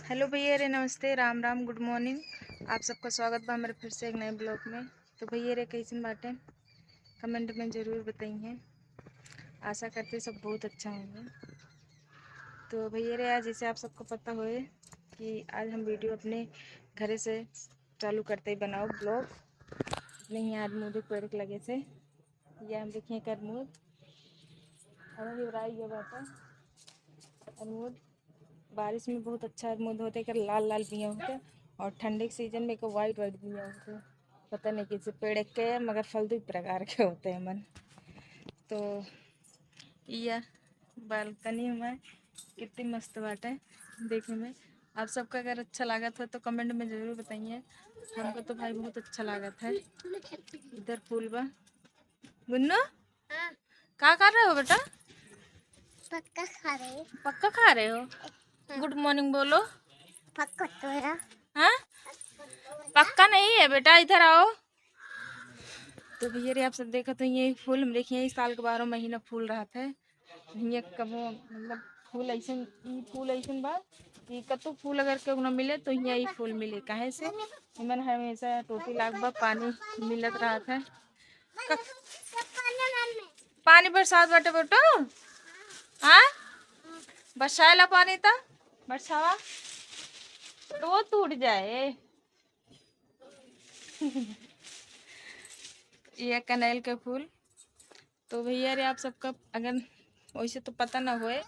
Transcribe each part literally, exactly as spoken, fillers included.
हेलो भैया रे, नमस्ते, राम राम, गुड मॉर्निंग। आप सबका स्वागत बा हमारे फिर से एक नए ब्लॉग में। तो भैया रे, कैसन बाटे, कमेंट में ज़रूर बताइए। आशा करते सब बहुत अच्छा होंगे। तो भैया रे, आज जैसे आप सबको पता होए कि आज हम वीडियो अपने घरे से चालू करते ही बनाओ ब्लॉग। अपने यहाँ अरमूद के पेड़ के लगे से, ये हम देखिए एक अरमूद, और ये रहा, ये बाटा अरमूद। बारिश में बहुत अच्छा अरमूद होते, एकर लाल लाल बिया होते, और ठंडी के सीजन में एकर वाइट वाइट बिया होते। पता नहीं कैसे पेड़ के, मगर फल दू प्रकार के होते हैं मन। तो ये बालकनी में कितनी मस्त बाटे देखे में। आप सबका अगर अच्छा लागत हो तो कमेंट में ज़रूर बताइए। हमको तो भाई बहुत अच्छा लागत है। इधर फूल बा। गुन्नू, हाँ। का कर रहे हो बेटा? पक्का खा रहे हैं। पक्का खा रहे हो? हाँ। गुड मॉर्निंग बोलो। पक्का तो है। हाँ, पक्का नहीं है बेटा, इधर आओ। तो भैया रे, आप सब देखत हो, ये फूल हम देखिए, इस साल के बारह महीना फूल रहत है। हियाँ कबो मतलब फूल ऐसन, ई फूल ऐसन बा कि कतौ फूल अगर केहू ना मिले तो हियाँ ई फूल मिले। काहे से इमन हमेशा टोटी लाग बा, पानी मिलत रहत है। क-, पानी बरसात बाटे बेटो, हाँ, बरसाएला पानी त बरसावा तो टूट जाए। ये कनेल के फूल। तो भैया रे, आप सबका अगर वैसे तो पता ना होए,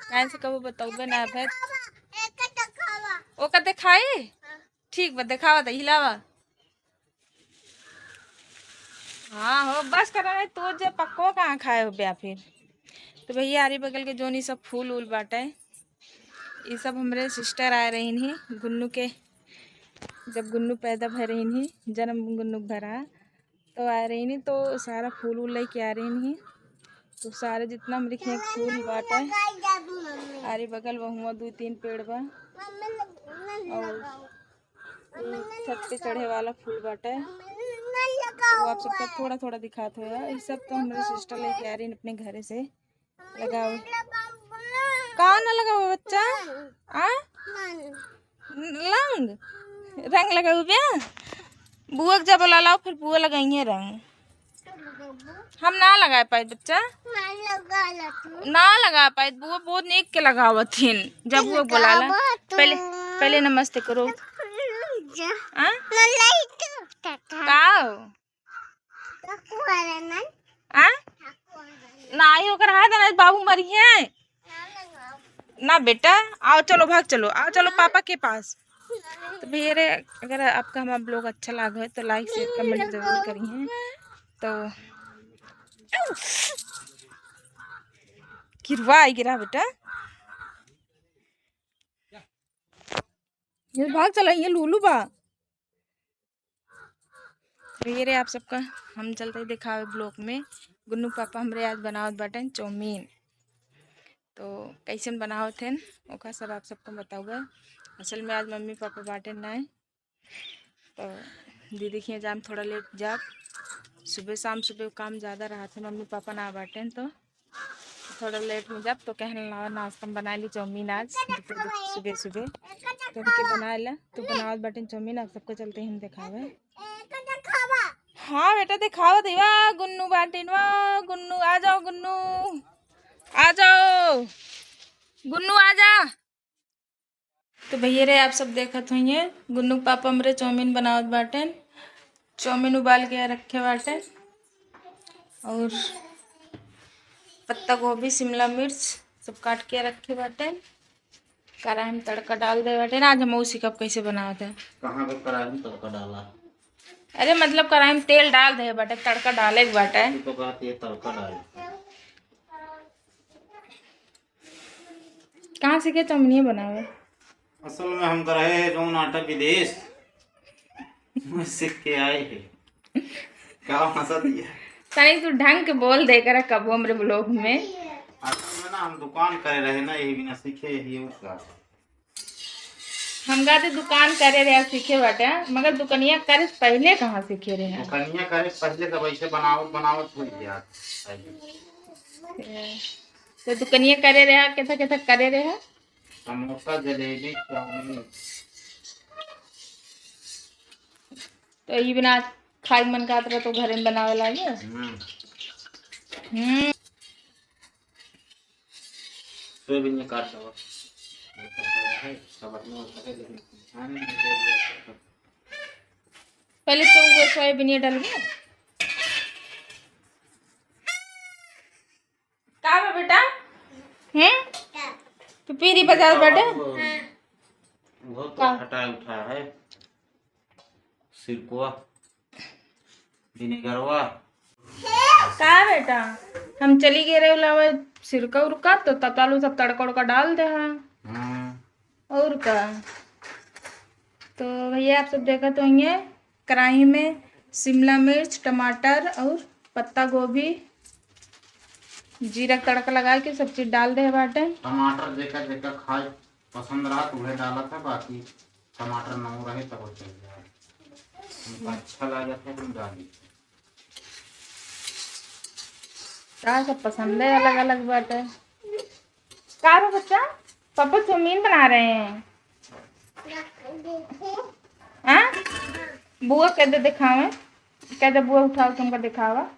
काहे से कबो बतौबे ना भे। ओका देखाई? ठीक बा, देखावा त हिलावा। हाँ हो, बस करा है, तोर जे पक्को कहाँ खाए हो ब्या फिर। तो भैया, आरी बगल के जोन ई सब फूल उल बाटे, ई सब हमरे सिस्टर आए रहीन ही गुन्नू के, जब गुन्नू पैदा भय रहीन ही, जन्म गुन्नू के भरा, तो आए रहीन ही, तो सारा फूल उल लेके आ रहीन ही। तो सारे जितना हमरे के फूल बाटे, आरी बगल वहुआ दू तीन पेड़ बा, और ई छत पे चढ़े वाला फूल बाटे। वो आप सबका थोड़ा थोड़ा दिखात होया। ई सब तो हमरे सिस्टर लेके आ रहीन अपने घरे से। लगाओ। का ना लगाओ बच्चा? आ? रंग? रंग लगाओ बे? बुआ के जब बोला लाओ, फिर बुआ लगाई है रंग। हम ना लगाए पाए बच्चा। ना लगा पाए, बुआ बहुत नीक के लगावत हिन। जब बुआ बोला ला। पहले, पहले नमस्ते करो। आ? का हो? आ? नाही, ओकर हाथ ना, बाबू मरी है। ना बेटा, आओ, चलो, भाग चलो, आओ, चलो पापा के पास। तो भैया रे, अगर आपका हमारा ब्लॉग अच्छा लागे तो लाइक, शेयर, कमेंट जरूर करिए। तो किरवा आई गिरा बेटा, ये भाग चला, ये लूलू बा। तो ये रे आप सबका हम चलते ही दिखावे ब्लॉग में। गुन्नू पापा हमरे आज बनावत बाटेन चाउमीन। तो कैसन बनावत हैं ओका सब आप सबको बताउबे। असल में आज मम्मी पापा बाटेन नाय, तो दीदी के यहाँ जाम थोड़ा लेट जाब। सुबह शाम सुबह काम ज़्यादा रहत है, मम्मी पापा ना बाटेन तो थोड़ा लेट में जाब। तो कहन ला नाश्ता में बना ली चाउमीन आज दोपहर, सुबह सुबह तो उनके बना ला। तो बनावत बाटेन चाउमीन, आप सबको चलते ही हम दिखावे। हाँ बेटा, दिखावा देवा, गुन्नू बाटेन वा, गुन्नू आ जाओ, गुन्नू आ जाओ, गुन्नू आ जा। तो भैया रे, आप सब देखत होइए, गुन्नू के पापा हमरे चाउमीन बनावत बाटेन। चाउमीन उबाल के रखे बाटेन और पत्ता गोभी, शिमला मिर्च सब काट के रखे बाटेन। कढ़ाई में तड़का डाल दे बाटेन। आज हम सीखब कैसे बनावत है। कहाँ पे कढ़ाई में तड़का डाला? अरे मतलब कढ़ाई में तेल डाल दे बाटे, तड़का डाले के बाटे। तू तो कहती है तड़का डाल। कहाँ सीखे चाउमीन बनावे? असल में हम तो रहे हैं जौन आटा विदेश में सीख के आए हैं। का हंसत है? तनी तू ढंग के बोल दे करा कबो हमरे ब्लॉग में। असल में ना हम दुकान करे रहे ना, यही बिना सीखे, यही और का। हम कहते दुकान करे रहे सीखे बाटे, मगर दुकनिया करे से पहले कहाँ सीखे रहे? दुकनिया करे से पहले सब ऐसे बनावत बनावत हो गया। तो दुकनिया करे रहे, केथा केथा करे रहे? समोसा, जलेबी, चाउमीन। तो ई बिना खाए मन का तरह तो घरे में बनावे लागे। हम्म। हम्म। सोयाबीन ये काट दो। पहले तो वो सोयाबीन ये डाल के। का बा बेटा? हम्म? तो पीरी बजात बाटे? बहुत का? हटा उठा है। सिरकवा, विनेगरवा। का बेटा, हम चली गए रहे लावे सिरका उरका, तो ततालू सब तड़का उड़का डाल दे हैं। हाँ। और का? तो भैया, आप सब देखत होइहें, कढ़ाई में शिमला मिर्च, टमाटर और पत्ता गोभी, जीरा के तड़का लगा के सब चीज डाल दे बाटे। टमाटर जेका जेका खाए पसंद रहा तो उहे डालत है, बाकी टमाटर न रहे तब चल जाए। हमका अच्छा लागत है, हम डाली। का सब पसंद है, अलग अलग बाटे। का बा बच्चा? पापा चाउमीन बना रहे हैं। हाँ? बुआ कह दे दिखावे, कह दे बुआ उठाओ तुमको दिखावा।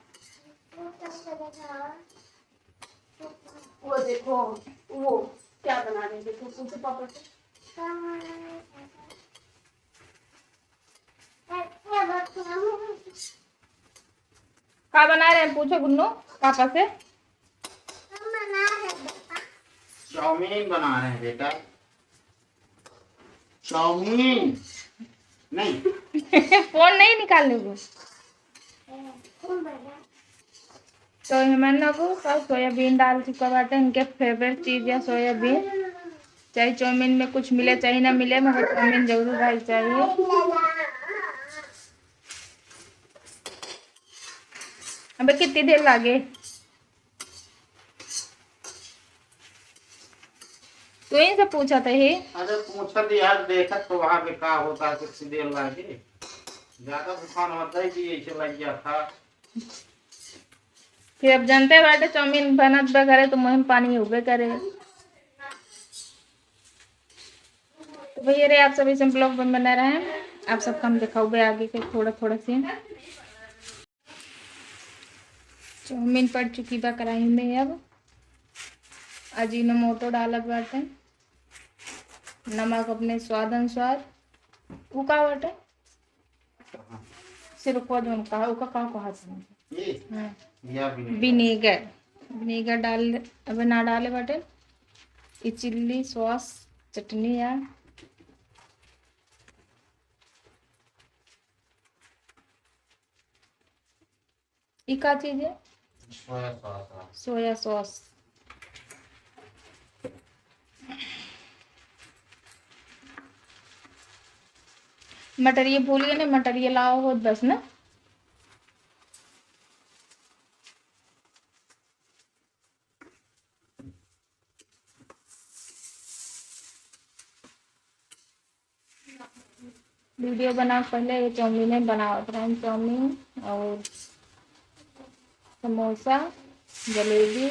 वो देखो, वो क्या बना रहे हैं, देखो, पूछो पापा से। का बना रहे हैं, पूछो गुन्नू पापा से। चाउमीन बना रहे हैं बेटा, चाउमीन। नहीं। फोन नहीं निकालने को। तो हमारे ना को का सोयाबीन डाल चुका बाटे, इनके फेवरेट चीज है सोयाबीन। चाहे चाउमीन में कुछ मिले चाहे ना मिले, मगर चाउमीन जरूर भाई चाहिए। अबे कितनी देर लागे? तू ही से पूछा था ही। अरे पूछत यार, देखत तो वहाँ पे का होता है, कितनी देर लागे। ज्यादा भूखान होता है कि ऐसे लग गया था। फिर अब जानते बाटे चाउमीन बनत बा घरे तो मुँह में पानी होबे करे। तो भैया रे, आप सभी से ब्लॉग में बने रहें, आप सबका हम दिखाऊबे आगे के थोड़ा थोड़ा सीन। चाउमीन पड़ चुकी बा कढ़ाई में। अब अजीनोमोटो डालत बाटे, नमक अपने स्वाद अनुसार। उ का बाटे? सिरको जौन कहा, ओका का कहा था? ये? हाँ। या विनेगर। विनेगर। विनेगर डाल, अबे ना डाले बाटे। ई चिल्ली सॉस, चटनी या ई का चीज है? सोया सॉस है। सोया सॉस। मटरिया भूल गए ना, मटरिया लाओ होत बस ना। वीडियो बनावे पहले ये चाउमीन बनावत रहन, चाउमीन और समोसा, जलेबी,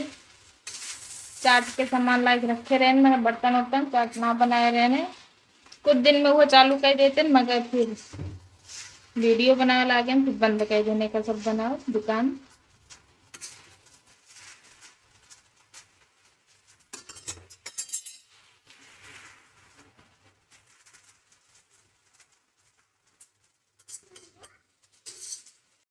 चाट के सामान लाइके रखे रहन, मगर बर्तन उर्तन चाट ना बनाए रहने। कुछ दिन में वो चालू कर देते, मगर फिर वीडियो बनावे लागे, फिर बंद कर देने का सब बनाओ दुकान।